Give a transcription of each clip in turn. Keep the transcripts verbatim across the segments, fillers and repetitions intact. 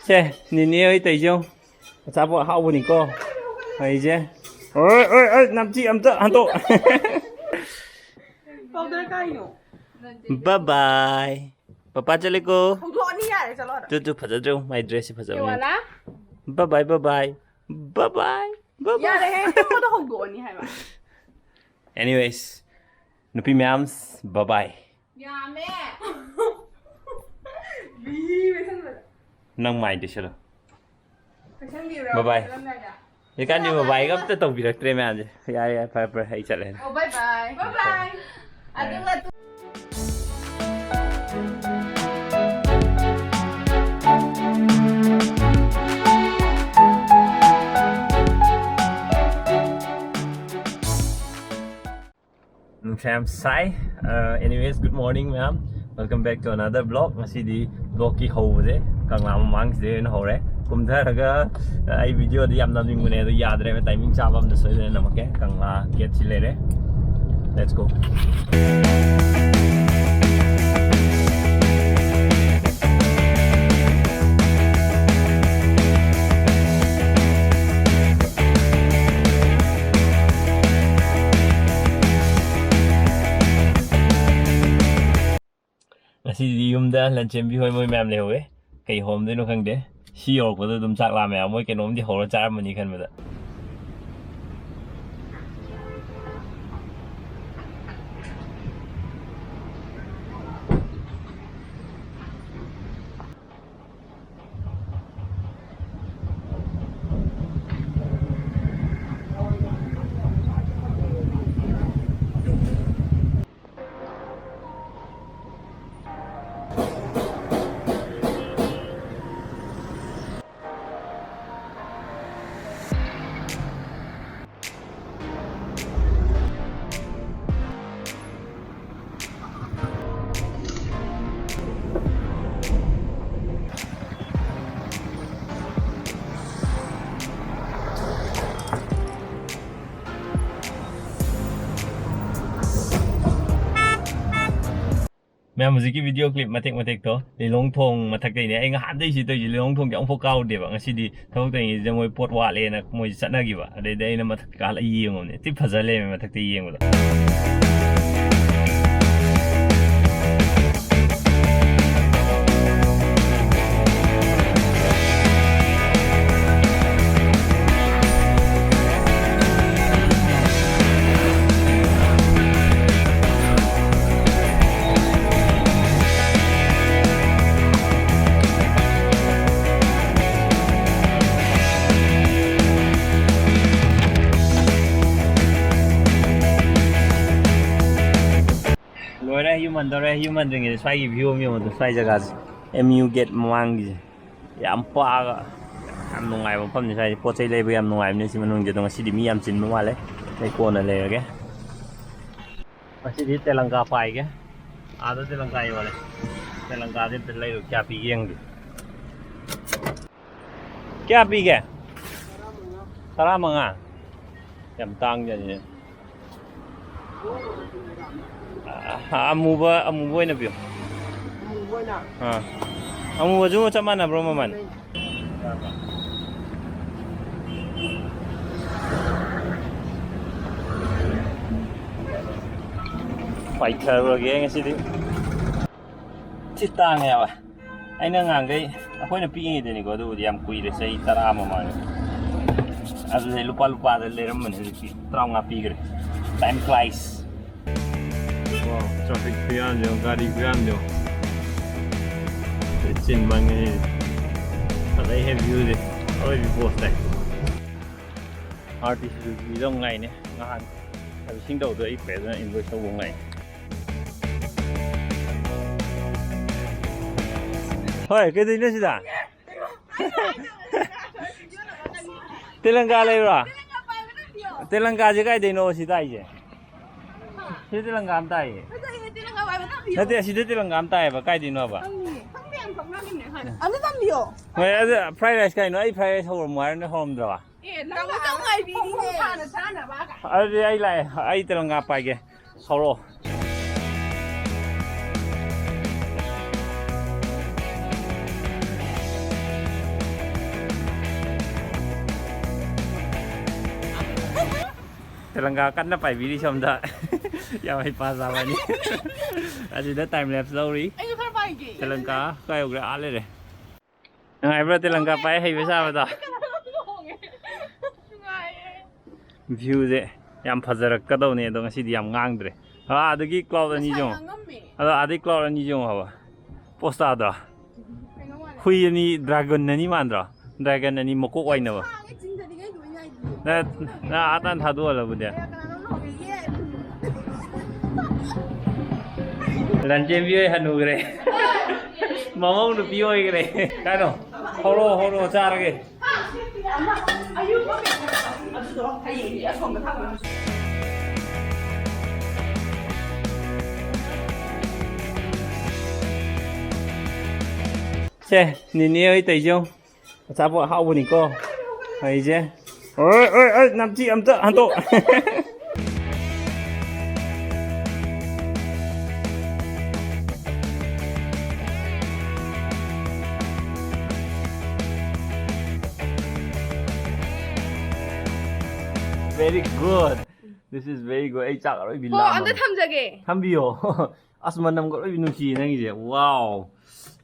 ꯁꯦ, ꯅꯤꯅꯦ ꯍꯣꯏ ꯇꯧꯔꯤꯁꯦ ꯌꯦꯡꯉꯨ꯫ ꯑꯆꯥꯄꯣꯠ ꯑꯍꯥꯎꯕꯅꯤꯀꯣ꯫ ꯍꯩꯁꯦ꯫ ꯑꯣꯏ, ꯑꯣꯏ, ꯑꯣꯏ, ꯅꯝꯊꯤ ꯑꯝꯇ ꯍꯟꯗꯣꯛ꯫ Powder ꯀꯥꯏꯅꯣ? Bye bye꯫ ꯄꯄꯥ ꯆꯠꯂꯦꯀꯣ꯫ ꯍꯧꯗꯣꯛꯑꯅꯤ ꯌꯥꯔꯦ, ꯆꯠꯂꯣ ꯑꯗ꯫ ꯇꯨ, ꯇꯨ, ꯐꯖꯗ꯭ꯔꯣ? My dress ꯁꯤ ꯐꯖꯕꯅꯦ꯫ ꯀꯦꯋꯥꯂꯥ? Bye bye, bye bye꯫ Bye bye, bye bye꯫ ꯌꯥꯔꯦꯍꯦ, ꯑꯇꯣꯞꯄꯗ ꯍꯧꯗꯣꯛꯑꯅꯤ ꯍꯥꯏꯕ꯫ Anyways, ꯅꯨꯄꯤ ꯃꯌꯥꯝ, bye bye꯫ ꯌꯥꯝꯃꯦ꯫ ꯕꯤ ꯃꯩꯁꯟꯕꯗ꯫ ꯅꯪ ꯃꯥꯏꯗꯤ ꯁꯤꯜꯂꯣ꯫ ꯀꯣꯏꯁꯟꯕꯤꯔꯣ, bye bye꯫ ꯆꯠꯂꯝꯗꯥꯏꯗ꯫ ꯍꯧꯖꯤꯛꯀꯥꯟꯗꯤ bye bye ꯒ ꯑꯝꯇ ꯇꯧꯕꯤꯔꯛꯇ꯭ꯔꯦ ꯃꯌꯥꯝꯁꯦ꯫ ꯌꯥꯔꯦ, ꯌꯥꯔꯦ, ꯐꯔꯦ, ꯐꯔꯦ, ꯑꯩ ꯆꯠꯂꯦ꯫ ꯑꯣ, bye bye꯫ Bye bye꯫ ꯑꯗꯨꯒ ꯅꯨꯡꯁꯥ ꯌꯥꯝ ꯁꯥꯏ꯫ ꯑ, anyways, good morning ꯃꯌꯥꯝ꯫ Welcome back to another vlog꯫ ꯉꯁꯤꯗꯤ vlogꯀꯤ ꯍꯧꯕꯁꯦ ꯀꯪꯂꯥ ꯃꯃꯥꯡꯁꯤꯗꯩ ꯑꯣꯏꯅ ꯍꯧꯔꯦ꯫ ꯀꯨꯝꯊꯔꯒ, ꯑ, ꯑꯩ videoꯗꯤ ꯌꯥꯝ ꯅꯝꯅꯤꯡꯕꯅꯦ, ꯑꯗꯣ ꯌꯥꯗ꯭ꯔꯦꯕ꯫ Timing ꯆꯥꯕ ꯑꯝꯗ ꯁꯣꯏꯗꯅ ꯅꯝꯃꯛꯀꯦ꯫ ꯀꯪꯂꯥ gateꯁꯤ ꯂꯩꯔꯦ꯫ Let's go꯫ ꯉꯁꯤꯗꯤ ꯌꯨꯝꯗ ꯂꯟꯆꯦꯟꯕꯤ ꯍꯣꯏ ꯃꯣꯏ ꯃꯌꯥꯝ ꯂꯩꯍꯧꯋꯦ꯫ ꯀꯩ ꯍꯧꯔꯝꯗꯣꯏꯅꯣ ꯈꯪꯗꯦ꯫ ꯁꯤ ꯌꯧꯔꯛꯄꯗ ꯑꯗꯨꯝ ꯆꯥꯛ ꯂꯥꯝꯃꯦ꯫ ꯃꯣꯏ ꯀꯩꯅꯣꯝꯗꯤ ꯍꯧꯔ ꯆꯥꯔꯝꯃꯅꯤ ꯈꯟꯕꯗ꯫ ꯃꯌꯥꯝ, ꯍꯧꯖꯤꯛꯀꯤ video clip ꯃꯇꯦꯛ ꯃꯇꯦꯛꯇꯣ ꯂꯤꯂꯣꯡ ꯊꯣꯡ ꯃꯊꯛꯇꯩꯅꯦ꯫ ꯑꯩ ꯉꯍꯥꯟꯗꯩ ꯁꯤ ꯇꯧꯔꯤꯁꯦ, ꯂꯤꯂꯣꯡ ꯊꯣꯡꯁꯦ ꯑꯃꯨꯛꯐꯥꯎ ꯀꯥꯎꯗꯦꯕ꯫ ꯉꯁꯤꯗꯤ ꯊꯕꯛ ꯇꯧꯔꯤꯉꯩꯁꯤꯗ ꯃꯣꯏ ꯄꯣꯠ ꯋꯥꯠꯂꯦꯅ ꯃꯣꯏ ꯆꯠꯅꯈꯤꯕ, ꯑꯗꯩꯗꯤ ꯑꯩꯅ ꯃꯊꯛ ꯀꯥꯈꯠꯂ ꯌꯦꯡꯉꯨꯕꯅꯦ꯫ ꯊꯤ ꯐꯖ ꯂꯩꯔꯝꯃꯦ ꯃꯊꯛꯇ ꯌꯦꯡꯕꯗ꯫ ꯂꯣꯏꯔꯦ, ꯌꯨꯝ ꯍꯟꯗꯧꯔꯦ꯫ ꯌꯨꯝ ꯍꯟꯗ꯭ꯔꯤꯉꯩꯗ ꯁ꯭ꯋꯥꯏꯒꯤ view ꯑꯃ ꯌꯦꯡꯉꯣ꯫ ꯁ꯭ꯋꯥꯏ ꯖꯒꯥꯁꯦ, M U gate ꯃꯃꯥꯡꯒꯤꯁꯦ ꯌꯥꯝ ꯄꯥꯛꯑꯒ ꯌꯥꯝ ꯅꯨꯡꯉꯥꯏꯕ ꯃꯐꯝꯅꯤ꯫ ꯁ꯭ꯋꯥꯏꯗ ꯄꯣꯠ ꯆꯩ ꯂꯩꯕ ꯌꯥꯝ ꯅꯨꯡꯉꯥꯏꯕꯅꯦ ꯁꯤ ꯃꯅꯨꯡꯁꯦ꯫ ꯑꯗꯣ ꯉꯁꯤꯗꯤ ꯃꯤ ꯌꯥꯝ ꯆꯤꯟꯕ ꯃꯥꯜꯂꯦ, ꯑꯩ ꯀꯣꯟꯅ ꯂꯩꯔꯒꯦ꯫ ꯉꯁꯤꯗꯤ ꯇꯦꯂꯪꯒꯥ ꯄꯥꯏꯒꯦ꯫ ꯑꯥꯗ ꯇꯦꯂꯪꯒꯥ ꯌꯣꯜꯂꯦ꯫ ꯇꯦꯂꯪꯒꯥꯁꯦ ꯑꯝꯇ ꯂꯩꯔꯨ, ꯀꯌꯥ ꯄꯤꯒꯦ ꯌꯦꯡꯒꯦ꯫ ꯀꯌꯥ ꯄꯤꯒꯦ? ꯇꯔꯥꯃꯉꯥ꯫ ꯌꯥꯝ ꯇꯥꯡꯖꯥꯠꯅꯤꯅꯦ꯫ ꯑ-, ꯑꯃꯨꯕ, ꯑꯃꯨꯕ ꯑꯣꯏꯅ ꯄꯤꯌꯨ꯫ ꯑꯥ꯫ ꯑꯃꯨꯕꯁꯨ ꯆꯞ ꯃꯥꯟꯅꯕ꯭ꯔꯣ ꯃꯃꯜ? ꯄꯥꯏꯊꯔꯨꯔꯒꯦ ꯉꯁꯤꯗꯤ꯫ ꯊꯤ ꯇꯥꯡꯉꯦꯕ꯫ ꯑꯩꯅ ꯉꯥꯡꯈꯩ, ꯑꯩꯈꯣꯏꯅ ꯄꯤꯛꯏꯉꯩꯗꯅꯤꯀꯣ, ꯑꯗꯨꯕꯨꯗꯤ ꯌꯥꯝ ꯀꯨꯏꯔꯦ, ꯆꯍꯤ ꯇꯔꯥ ꯃꯃꯥꯡꯗ꯫ ꯑꯗꯨꯗꯩ ꯂꯨꯄꯥ ꯂꯨꯄꯥꯗ ꯂꯩꯔꯝꯕꯅꯦ, ꯍꯧꯖꯤꯛꯇꯤ ꯇꯔꯥꯃꯉꯥ ꯄꯤꯈ꯭ꯔꯦ꯫ Time flies꯫ Wow, traffic ꯈꯨꯌꯥꯝꯁꯦ ꯌꯦꯡꯉꯣ, ꯒꯥꯔꯤ ꯈꯨꯌꯥꯝꯁꯦ ꯌꯦꯡꯉꯣ꯫ ꯆꯤꯟ ꯃꯥꯡꯉꯦ꯫ ꯐꯖꯩꯍꯦ view ꯁꯦ꯫ ꯑꯔꯣꯏꯕꯤ post ꯇꯥꯏ꯫ ꯃꯥꯔꯨꯇꯤ ꯁꯨꯖꯨꯀꯤꯗ ꯑꯃꯨꯛ ꯉꯥꯏꯅꯦ꯫ ꯅꯍꯥꯟ servicing ꯇꯧꯕꯗꯣ ꯑꯩ ꯐꯖꯅ enjoy ꯇꯧꯕ ꯉꯥꯏ꯫ ꯍꯣꯏ, ꯀꯩꯗꯧꯔꯤꯅꯣ ꯁꯤꯗ? ꯇꯦꯂꯪꯒꯥ ꯂꯩꯕ꯭ꯔꯣ? ꯇꯦꯂꯪꯒꯥꯁꯦ ꯀꯥꯏꯗꯩꯅꯣ ꯁꯤ ꯇꯥꯏꯁꯦ? ꯁꯤ ꯇꯦꯂꯪꯒꯥ ꯑꯃ ꯇꯥꯏꯌꯦ꯫ ꯅꯠꯇꯦ, ꯑꯁꯤꯗ ꯇꯦꯂꯪꯒꯥ ꯑꯃ ꯇꯥꯏꯌꯦꯕ꯫ ꯀꯥꯏꯗꯩꯅꯣꯕ? ꯑꯝꯇ ꯇꯝꯕꯤꯌꯣ꯫ ꯍꯣꯏ, ꯑꯗꯨ fried rice ꯀꯩꯅꯣ? ꯑꯩ fried rice ꯍꯧꯔꯝꯃꯣ ꯍꯥꯏꯔ ꯅꯣꯏ ꯍꯧꯔꯝꯗ꯭ꯔꯕ? ꯑꯦ, ꯅꯪ ꯉꯥꯏꯕꯤꯔꯤꯅꯦ꯫ ꯑꯗꯨꯗꯤ ꯑꯩ ꯂꯥꯛꯑꯦ, ꯑꯩ ꯇꯦꯂꯪꯒꯥ ꯄꯥꯏꯒꯦ꯫ ꯁꯧꯔꯛꯑꯣ꯫ ꯇꯦꯂꯪꯒꯥ ꯀꯟꯅ ꯄꯥꯏꯕꯤꯔꯤ ꯁꯣꯝꯗ꯫ ꯌꯥꯝ ꯍꯩꯄꯥ ꯁꯥꯕꯅꯤ꯫ ꯑꯁꯤꯗ time lapse ꯂꯧꯔꯤ꯫ ꯑꯩꯁꯨ ꯈꯔ ꯄꯥꯏꯒꯦ꯫ ꯇꯦꯂꯪꯒꯥ ꯀꯥꯏ ꯌꯧꯈ꯭ꯔꯦ? ꯑꯥ ꯂꯩꯔꯦ꯫ ꯅꯨꯡꯉꯥꯏꯕ꯭ꯔꯥ ꯇꯦꯂꯪꯒꯥ ꯄꯥꯏ ꯍꯩꯕ ꯁꯥꯕꯗꯣ? ꯅꯨꯡꯉꯥꯏꯌꯦ꯫ Viewꯁꯦ ꯌꯥꯝ ꯐꯖꯔꯛꯀꯗꯧꯅꯦ, ꯑꯗꯣ ꯉꯁꯤꯗꯤ ꯌꯥꯝ ꯉꯥꯡꯗ꯭ꯔꯦ꯫ ꯑꯥ, ꯑꯗꯒꯤ cloud ꯑꯅꯤ ꯉꯁꯥꯏ ꯌꯦꯡꯉꯣ꯫ ꯉꯥꯡꯉꯝꯃꯦ꯫ ꯑꯗꯣ ꯑꯥꯗꯩ cloud ꯑꯅꯤ ꯌꯦꯡꯉꯣ ꯍꯥꯏꯕ꯫ Post ꯇꯥꯗ꯭ꯔꯣ? ꯀꯩꯅꯣ ꯃꯥꯜꯂꯦ꯫ ꯍꯨꯏ ꯑꯅꯤ, dragon ꯑꯅꯤ ꯃꯥꯟꯗ꯭ꯔꯣ? Dragon ꯑꯅꯤ ꯃꯀꯣꯛ ꯋꯥꯏꯅꯕ꯫ ꯁꯥꯡꯉꯦ, ꯆꯤꯡꯊꯅꯤꯡꯉꯥꯏ ꯂꯣꯏ ꯉꯥꯏꯗꯤꯌꯦ꯫ ꯅ-, ꯅ ꯑꯥ ꯇꯥꯟ ꯊꯥꯗꯣꯛꯍꯜꯂꯕꯨꯗꯤ꯫ ꯀꯅꯥꯅꯣ ꯂꯨꯍꯣꯡꯉꯦ? ꯂꯟꯆꯦꯟꯕꯤ ꯍꯣꯏ ꯍꯅꯨꯈ꯭ꯔꯦ꯫ ꯃꯃꯧ ꯅꯨꯄꯤ ꯑꯣꯏꯈ꯭ꯔꯦ꯫ ꯀꯩꯅꯣ? ꯍꯧꯔꯣ, ꯍꯧꯔꯣ, ꯆꯥꯔꯒꯦ꯫ ꯁꯦ, ꯅꯦꯅꯦ ꯍꯣꯏ ꯇꯧꯏꯁꯦ ꯌꯦꯡꯉꯨ꯫ ꯑꯆꯥꯄꯣꯠ ꯑꯍꯥꯎꯕꯅꯤꯀꯣ ꯍꯩꯁꯦ꯫ ꯑꯣꯏ, ꯑꯣꯏ, ꯑꯣꯏ, ꯅꯝꯊꯤ ꯑꯝꯇ ꯍꯟꯗꯣꯛ꯫ Very good. This is very good. ꯑꯩ ꯆꯥꯛ ꯑꯔꯣꯏꯕꯤ ꯍꯣ, ꯂꯥꯝꯃꯦ꯫ ꯑꯝꯇ ꯊꯝꯖꯒꯦ꯫ ꯊꯝꯕꯤꯌꯣ꯫ ꯑꯁ, ꯃꯅꯝꯒ ꯑꯔꯣꯏꯕꯤ ꯅꯨꯡꯁꯤꯌꯦ ꯅꯪꯒꯤꯁꯦ꯫ Wow.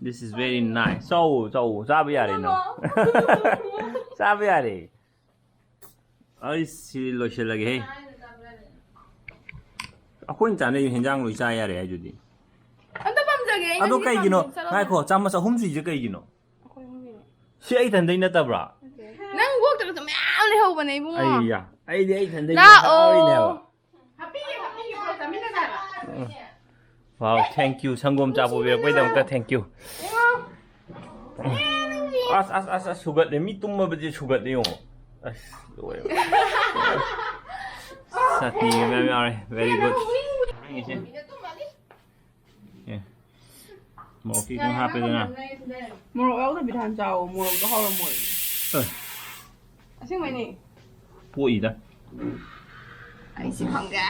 This is very nice. ꯆꯥꯎꯋꯣ, ꯆꯥꯎꯋꯣ꯫ ꯆꯥꯕ ꯌꯥꯔꯦ ꯅꯪ꯫ ꯆꯥꯕ ꯌꯥꯔꯦ꯫ ꯑꯩ ꯁꯤ ꯂꯣꯏꯁꯤꯜꯂꯒꯦꯍꯦ꯫ ꯑꯩꯈꯣꯏꯅ ꯆꯥꯅꯔꯤꯕ ꯍꯦꯟꯖꯥꯡ ꯂꯣꯏ ꯆꯥ ꯌꯥꯔꯦ ꯍꯥꯏꯗꯨꯗꯤ꯫ ꯑꯝꯇ ꯄꯥꯝꯖꯒꯦ ꯑꯩ ꯑꯗꯣ ꯉꯁꯤꯗꯤ ꯀꯩꯒꯤꯅꯣ? ꯄꯥꯝꯖꯩ꯫ ꯆꯠꯂꯣ꯫ ꯉꯥꯏꯈꯣ, ꯆꯥꯃꯁ ꯑꯍꯨꯝ ꯁꯨꯏꯁꯦ ꯀꯩꯒꯤꯅꯣ? ꯑꯩꯈꯣꯏ ꯑꯍꯨꯝꯒꯤꯅꯦ꯫ ꯁꯤ ꯑꯩ ꯏꯊꯟꯗꯩ ꯅꯠꯇꯕ꯭ꯔꯥ? ꯅꯠꯇꯦ꯫ ꯅꯪ ꯋꯣꯛꯇꯒꯁꯨ ꯃꯌꯥꯝ ꯂꯩꯍꯧꯕꯅꯦ ꯏꯕꯨꯡꯉꯣ꯫ ꯑꯩ ꯌꯥ-, ꯑꯩꯗꯤ ꯑꯩ ꯏꯊꯟꯗꯩ ꯂꯥꯛꯑꯣ꯫ ꯍꯔꯥꯎꯔꯤꯅꯦꯕ꯫ ꯍꯥꯞꯄꯤꯒꯦ, ꯍꯥꯞꯄꯤꯒꯦ, ꯄꯨꯂꯞ ꯆꯥꯃꯤꯟꯅꯁꯦ ꯍꯥꯏꯕ꯫ Wow, thank you. ꯁꯪꯒꯣꯝ ꯆꯥ ꯄꯨꯕꯤꯔꯛꯄꯩꯗꯃꯛꯇ thank you꯫ ꯑꯁ, ꯑꯁ, ꯑꯁ, ꯑꯁ, ꯁꯨꯒꯠꯂꯦ꯫ ꯃꯤ ꯇꯨꯝꯃꯕꯗꯤ ꯁꯨꯒꯠꯂꯦ ꯌꯦꯡꯉꯣ꯫ ꯑꯁ, ꯂꯣꯏꯔꯦ꯫ ꯆꯠꯅꯤꯒ ꯃꯌꯥꯝ ꯌꯥꯎꯔꯦ꯫ Very good꯫ ꯅꯪꯒꯤꯁꯦ꯫ ꯑꯦ꯫ ꯃꯣꯔꯣꯛ ꯈꯤꯇꯪ ꯍꯥꯞꯄꯦꯗꯅ꯫ ꯃꯣꯔꯣꯛ ꯌꯥꯎꯗꯕꯤꯗ ꯍꯥꯟꯅ ꯆꯥꯎꯑꯣ, ꯃꯣꯔꯣꯛꯇꯣ ꯍꯥꯎꯔꯝꯃꯣꯏ꯫ ꯑꯦ꯫ ꯑꯁꯦꯡꯕꯩꯅꯦ꯫ ꯄꯣꯛꯏꯗ꯫ ꯑꯩꯁꯤ ꯈꯪꯗꯦ꯫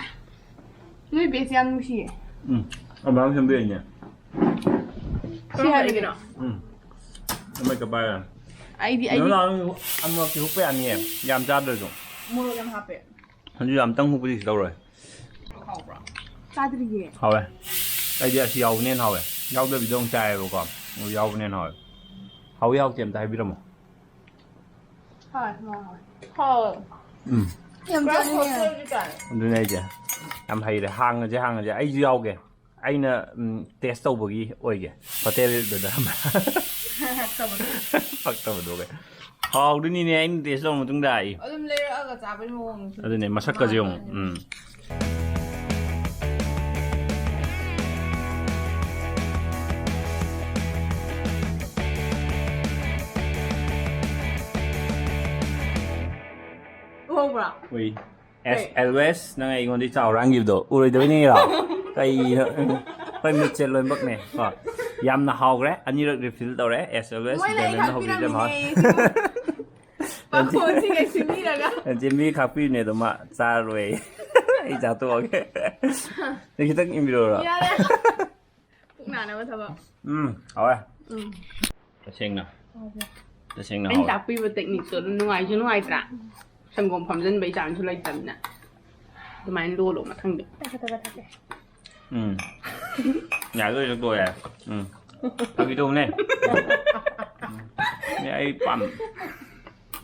ꯅꯣꯏ ꯕꯦꯁ ꯌꯥꯝ ꯅꯨꯡꯁꯤꯌꯦ꯫ ꯎꯝ꯫ ꯑꯕꯥꯝ ꯁꯦꯝꯕꯤꯔꯤꯅꯦ꯫ ꯁꯤ ꯍꯥꯏꯕꯅꯦ꯫ ꯎꯝ꯫ ꯑꯃ ꯍꯦꯛꯇ ꯄꯥꯏꯔꯣ꯫ ꯑꯩꯗꯤ, ꯑꯩꯗꯤ ꯅꯪ ꯂꯥꯛꯑꯣ, ꯑꯃꯨꯔꯛꯇꯤ ꯍꯨꯛꯄ ꯌꯥꯅꯤꯌꯦ꯫ ꯌꯥꯝ ꯆꯥꯗ꯭ꯔꯁꯨ꯫ ꯃꯣꯔꯣꯛ ꯌꯥꯝ ꯍꯥꯞꯄꯦ꯫ ꯑꯗꯨ ꯌꯥꯝꯇꯪ ꯍꯨꯛꯄꯗꯤ ꯀꯩꯁꯨ ꯇꯧꯔꯣꯏ꯫ ꯍꯥꯎꯕ꯭ꯔꯥ? ꯆꯥꯗ꯭ꯔꯤꯌꯦ꯫ ꯍꯥꯎꯋꯦ꯫ ꯑꯩꯗꯤ ꯑꯁꯤ ꯌꯥꯎꯕꯅ ꯍꯦꯟꯅ ꯍꯥꯎꯋꯦ꯫ ꯌꯥꯎꯗꯕꯤꯗ ꯑꯃꯨꯛ ꯆꯥꯏꯌꯦꯕꯀꯣ꯫ ꯑꯗꯨ ꯌꯥꯎꯕꯅ ꯍꯦꯟꯅ ꯍꯥꯎꯋꯦ꯫ ꯍꯥꯎꯏ ꯍꯥꯎꯇꯦ ꯑꯝꯇ ꯍꯥꯏꯕꯤꯔꯝꯃꯣ꯫ ꯍꯣꯏ ꯍꯣꯏ ꯍꯣꯏ꯫ ꯍꯥꯎꯋꯦ꯫ ꯎꯝ꯫ ꯌꯥꯝ ꯆꯥꯅꯤꯡꯉꯦ꯫ ꯑꯗꯨꯅꯦ ꯑꯩꯁꯦ ꯌꯥꯝ ꯍꯩꯔꯦ꯫ ꯍꯥꯡꯉꯁꯦ ꯍꯥꯡꯉꯁꯦ꯫ ꯑꯩꯁꯨ ꯌꯥꯎꯒꯦ꯫ ꯑꯩꯅ ꯎꯝ, ꯇꯦꯁ ꯇꯧꯕꯒꯤ ꯑꯣꯏꯒꯦ꯫ ꯍꯣꯇꯦꯜꯗꯨꯗ ꯄꯛꯇꯕꯗꯣ꯫ ꯍꯥꯎꯗꯣꯏꯅꯤꯅꯦ ꯑꯩꯅ ꯇꯦꯁ ꯇꯧꯔ ꯃꯇꯨꯡꯗ ꯑꯩ꯫ ꯑꯗꯨꯝ ꯂꯩꯔꯛꯑꯒ ꯆꯥꯕꯩ ꯃꯑꯣꯡꯁꯨ꯫ ꯑꯗꯨꯅꯦ ꯃꯁꯛꯀꯁꯦ ꯌꯦꯡꯉꯣ꯫ ꯎꯝ꯫ ꯎꯍꯧꯕ꯭ꯔꯥ? ꯎꯏ꯫ As always, ꯅꯪ ꯑꯩꯉꯣꯟꯗ ꯆꯥꯎ ꯍꯨꯔꯥꯟꯈꯤꯕꯗꯣ ꯎꯔꯣꯏꯗꯕꯅꯤꯔꯣ? ꯀꯩꯅꯣ? ꯎꯝ꯫ ꯑꯩꯈꯣꯏ ꯃꯤꯠꯁꯦ ꯂꯣꯏꯅꯃꯛꯅꯦ ꯀꯣ꯫ ꯌꯥꯝꯅ ꯍꯥꯎꯈ꯭ꯔꯦ꯫ ꯑꯅꯤꯔꯛ refill ꯇꯧꯔꯦ꯫ As always, ꯃꯣꯏꯅ ꯑꯩ ꯕꯦꯝꯕꯦꯝꯅ ꯍꯧꯕꯤꯕꯁꯦ ꯌꯥꯝ ꯍꯥꯎꯔꯦ꯫ ꯈꯥꯛꯄꯤꯔꯝꯃꯤꯅꯦ꯫ ꯄꯥꯈꯣꯟꯁꯤꯒ ꯁꯤꯟꯕꯤꯔꯒ꯫ ꯆꯦꯟꯕꯤ ꯈꯥꯛꯄꯤꯕꯅꯦ ꯑꯗꯣ ꯃꯥ ꯆꯥꯔꯣꯏ꯫ ꯑꯩ ꯆꯥꯊꯣꯛꯑꯒꯦ꯫ ꯅꯪ ꯈꯤꯇꯪ ꯏꯟꯕꯤꯔꯛꯑꯣꯔꯣ? ꯌꯥꯔꯦ꯫ ꯄꯨꯛ ꯅꯥꯅꯕ ꯊꯕꯛ꯫ ꯎꯝ, ꯍꯥꯎꯔꯦ꯫ ꯎꯝ꯫ ꯇꯁꯦꯡꯅ꯫ ꯇꯁꯦꯡꯅ ꯑꯩꯅ ꯍꯥꯎꯔꯦ꯫ ꯇꯥꯛꯄꯤꯕ technique ꯇꯣ ꯑꯗꯨꯝ ꯅꯨꯡꯉꯥꯏꯁꯨ ꯅꯨꯡꯉꯥꯏꯇ꯭ꯔꯥ? ꯁꯪꯒꯣꯝ ꯐꯝꯖꯤꯟꯕꯩ ꯆꯥꯡꯁꯨ ꯂꯩꯇꯕꯅꯤꯅ꯫ ꯑꯗꯨꯃꯥꯏꯅ ꯂꯣꯜꯂꯣ ꯃꯊꯪꯗ꯫ ꯎꯝ꯫ ꯌꯥꯗꯣꯏꯁꯨ ꯇꯣꯛꯑꯦ꯫ ꯎꯝ꯫ ꯐꯥꯒꯤ ꯇꯧꯕꯅꯦ꯫ ꯎꯝ꯫ ꯑꯦ, ꯑꯩ ꯄꯥꯝ-,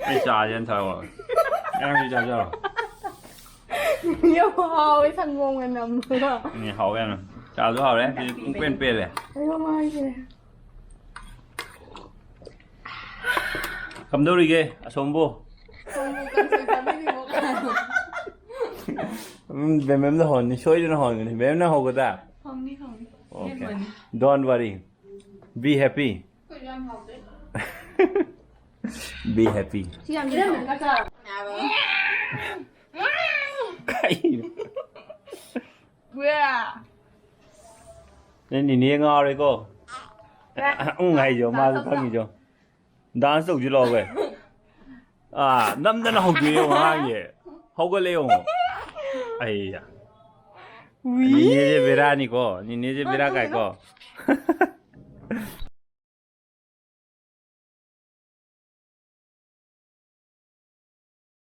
ꯑꯩ ꯆꯥꯁꯦꯅ ꯊꯛꯑꯣ꯫ ꯑꯩ ꯍꯧꯖꯤꯛ ꯆꯥꯖꯔꯣ꯫ ꯌꯥꯝ ꯍꯥꯎꯋꯦ ꯁꯪꯒꯣꯝꯒ ꯅꯝꯕꯗꯣ꯫ ꯎꯝ, ꯍꯥꯎꯋꯦ ꯌꯥꯝꯅ꯫ ꯆꯥꯁꯨ ꯍꯥꯎꯔꯦ꯫ ꯁꯤꯗꯤ ꯄꯨꯡ ꯄꯦꯟ ꯄꯦꯜꯂꯦ꯫ ꯑꯩ ꯃꯃꯥꯏꯁꯦ꯫ ꯀꯝꯗꯧꯔꯤꯒꯦ ꯑꯁꯣꯝꯕꯨ? ꯎꯝ, ꯕꯦꯝꯕꯦꯝꯗ ꯍꯣꯟꯅꯤ, ꯁꯣꯏꯗꯅ ꯍꯣꯟꯒꯅꯤ꯫ ꯕꯦꯝꯕꯦꯝꯅ ꯍꯧꯒꯗ꯭ꯔꯥ? ꯍꯣꯡꯅꯤ, ꯍꯣꯡꯅꯤ꯫ Okay. Don't worry. Be happy. Be happy. ꯁꯤ ꯌꯥꯝ ꯌꯥꯝ ꯀꯩꯅꯣ? ꯅꯪ ꯅꯤꯅꯦ ꯉꯥꯎꯔꯦꯀꯣ꯫ ꯎꯪ ꯍꯥꯏꯁꯦ ꯃꯥꯁꯨ ꯈꯪꯉꯤꯁꯦ꯫ Dance ꯇꯧꯁꯤ ꯂꯥꯛꯑꯣ ꯀꯩ꯫ ꯑꯥ, ꯅꯝꯗꯅ ꯍꯧꯗꯣꯛꯑꯦ ꯌꯦꯡꯉꯣ ꯑꯉꯥꯡꯁꯦ꯫ ꯍꯧꯒꯠꯂꯦ ꯌꯦꯡꯉꯣ꯫ ꯑꯩꯌꯥ꯫ ꯅꯤꯅꯦꯁꯦ ꯕꯦꯔꯥꯅꯤꯀꯣ꯫ ꯅꯤꯅꯦꯁꯦ ꯕꯦꯔꯥ ꯀꯥꯏꯀꯣ꯫